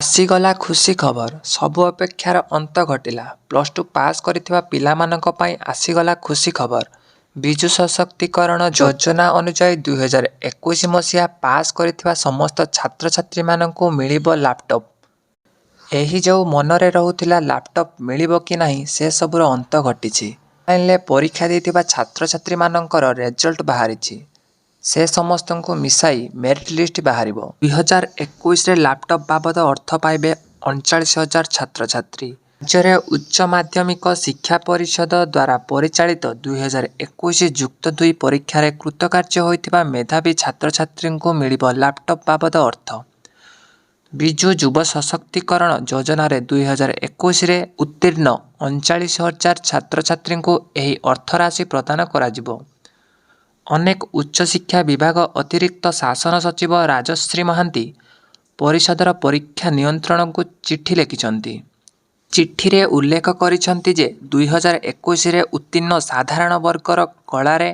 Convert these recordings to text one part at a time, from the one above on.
ଆସିଗଲା ଖୁସି ଖବର। ସବୁ ଅପେକ୍ଷାର ଅନ୍ତ ଘଟିଲା। ପ୍ଲସ ଟୁ ପାସ୍ କରିଥିବା ପିଲାମାନଙ୍କ ପାଇଁ ଆସିଗଲା ଖୁସି ଖବର। ବିଜୁ ସଶକ୍ତିକରଣ ଯୋଜନା ଅନୁଯାୟୀ 2021 ମସିହା ପାସ୍ କରିଥିବା ସମସ୍ତ ଛାତ୍ରଛାତ୍ରୀମାନଙ୍କୁ ମିଳିବ ଲାପଟପ୍। ଏହି ଯେଉଁ ମନରେ ରହୁଥିଲା ଲାପଟପ୍ ମିଳିବ କି ନାହିଁ ସେସବୁର ଅନ୍ତ ଘଟିଛି। ଅନଲାଇନରେ ପରୀକ୍ଷା ଦେଇଥିବା ଛାତ୍ରଛାତ୍ରୀମାନଙ୍କର ରେଜଲ୍ଟ ବାହାରିଛି। ସେ ସମସ୍ତଙ୍କୁ ମିଶାଇ ମେରିଟ୍ ଲିଷ୍ଟ ବାହାରିବ। 2021ରେ ଲାପଟପ୍ ବାବଦ ଅର୍ଥ ପାଇବେ 39 ହଜାର ଛାତ୍ରଛାତ୍ରୀ। ରାଜ୍ୟରେ ଉଚ୍ଚ ମାଧ୍ୟମିକ ଶିକ୍ଷା ପରିଷଦ ଦ୍ୱାରା ପରିଚାଳିତ 2021 ଯୁକ୍ତ ଦୁଇ ପରୀକ୍ଷାରେ କୃତକାର୍ଯ୍ୟ ହୋଇଥିବା ମେଧାବୀ ଛାତ୍ରଛାତ୍ରୀଙ୍କୁ ମିଳିବ ଲାପଟପ୍ ବାବଦ ଅର୍ଥ। ବିଜୁ ଯୁବ ସଶକ୍ତିକରଣ ଯୋଜନାରେ 2021ରେ ଉତ୍ତୀର୍ଣ୍ଣ 39 ହଜାର ଛାତ୍ରଛାତ୍ରୀଙ୍କୁ ଏହି ଅର୍ଥରାଶି ପ୍ରଦାନ କରାଯିବ। ଅନେକ ଉଚ୍ଚଶିକ୍ଷା ବିଭାଗ ଅତିରିକ୍ତ ଶାସନ ସଚିବ ରାଜଶ୍ରୀ ମହାନ୍ତି ପରିଷଦର ପରୀକ୍ଷା ନିୟନ୍ତ୍ରକଙ୍କୁ ଚିଠି ଲେଖିଛନ୍ତି। ଚିଠିରେ ଉଲ୍ଲେଖ କରିଛନ୍ତି ଯେ, 2021ରେ ଉତ୍ତୀର୍ଣ୍ଣ ସାଧାରଣ ବର୍ଗର କଳାରେ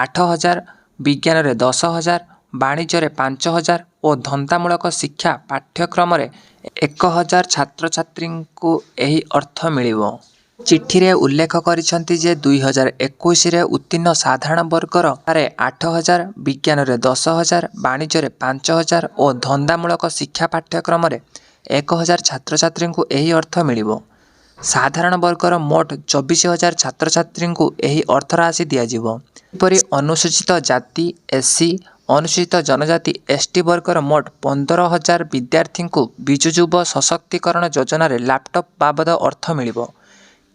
8 ହଜାର, ବିଜ୍ଞାନରେ 10 ହଜାର, ବାଣିଜ୍ୟରେ 5 ହଜାର ଓ ଧନ୍ଦାମୂଳକ ଶିକ୍ଷା ପାଠ୍ୟକ୍ରମରେ 1 ହଜାର ଛାତ୍ରଛାତ୍ରୀଙ୍କୁ ଏହି ଅର୍ଥ ମିଳିବ। ଚିଠିରେ ଉଲ୍ଲେଖ କରିଛନ୍ତି ଯେ, 2021ରେ ଉତ୍ତୀର୍ଣ୍ଣ ସାଧାରଣ ବର୍ଗର କଳାରେ 8 ହଜାର, ବିଜ୍ଞାନରେ 10 ହଜାର, ବାଣିଜ୍ୟରେ 5 ହଜାର ଓ ଧନ୍ଦାମୂଳକ ଶିକ୍ଷା ପାଠ୍ୟକ୍ରମରେ 1 ହଜାର ଛାତ୍ରଛାତ୍ରୀଙ୍କୁ ଏହି ଅର୍ଥ ମିଳିବ। ସାଧାରଣ ବର୍ଗର ମୋଟ 24 ହଜାର ଛାତ୍ରଛାତ୍ରୀଙ୍କୁ ଏହି ଅର୍ଥରାଶି ଦିଆଯିବ। ସେହିପରି ଅନୁସୂଚିତ ଜାତି ଏସସି, ଅନୁସୂଚିତ ଜନଜାତି ଏସଟି ବର୍ଗର ମୋଟ 15 ହଜାର ବିଦ୍ୟାର୍ଥୀଙ୍କୁ ବିଜୁ ଯୁବ ସଶକ୍ତିକରଣ ଯୋଜନାରେ ଲାପଟପ୍ ବାବଦ ଅର୍ଥ ମିଳିବ।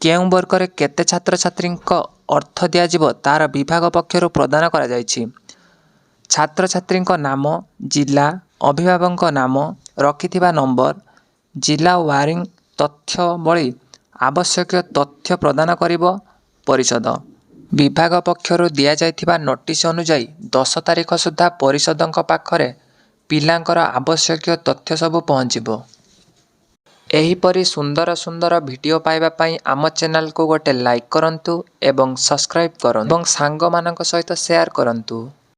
କେଉଁ ବର୍ଗରେ କେତେ ଛାତ୍ରଛାତ୍ରୀଙ୍କ ଅର୍ଥ ଦିଆଯିବ ତାର ବିଭାଗ ପକ୍ଷରୁ ପ୍ରଦାନ କରାଯାଇଛି। ଛାତ୍ରଛାତ୍ରୀଙ୍କ ନାମ, ଜିଲ୍ଲା, ଅଭିଭାବକଙ୍କ ନାମ, ରଖିଥିବା ନମ୍ବର, ଜିଲ୍ଲା ୱାରିଂ ତଥ୍ୟ ଭଳି ଆବଶ୍ୟକୀୟ ତଥ୍ୟ ପ୍ରଦାନ କରିବ ପରିଷଦ। ବିଭାଗ ପକ୍ଷରୁ ଦିଆଯାଇଥିବା ନୋଟିସ ଅନୁଯାୟୀ 10 ତାରିଖ ସୁଦ୍ଧା ପରିଷଦଙ୍କ ପାଖରେ ପିଲାଙ୍କର ଆବଶ୍ୟକୀୟ ତଥ୍ୟ ସବୁ ପହଞ୍ଚିବ। ଏହିପରି ସୁନ୍ଦର ସୁନ୍ଦର ଭିଡ଼ିଓ ପାଇବା ପାଇଁ ଆମ ଚ୍ୟାନେଲକୁ ଗୋଟେ ଲାଇକ୍ କରନ୍ତୁ ଏବଂ ସବସ୍କ୍ରାଇବ୍ କରନ୍ତୁ ଏବଂ ସାଙ୍ଗମାନଙ୍କ ସହିତ ସେୟାର କରନ୍ତୁ।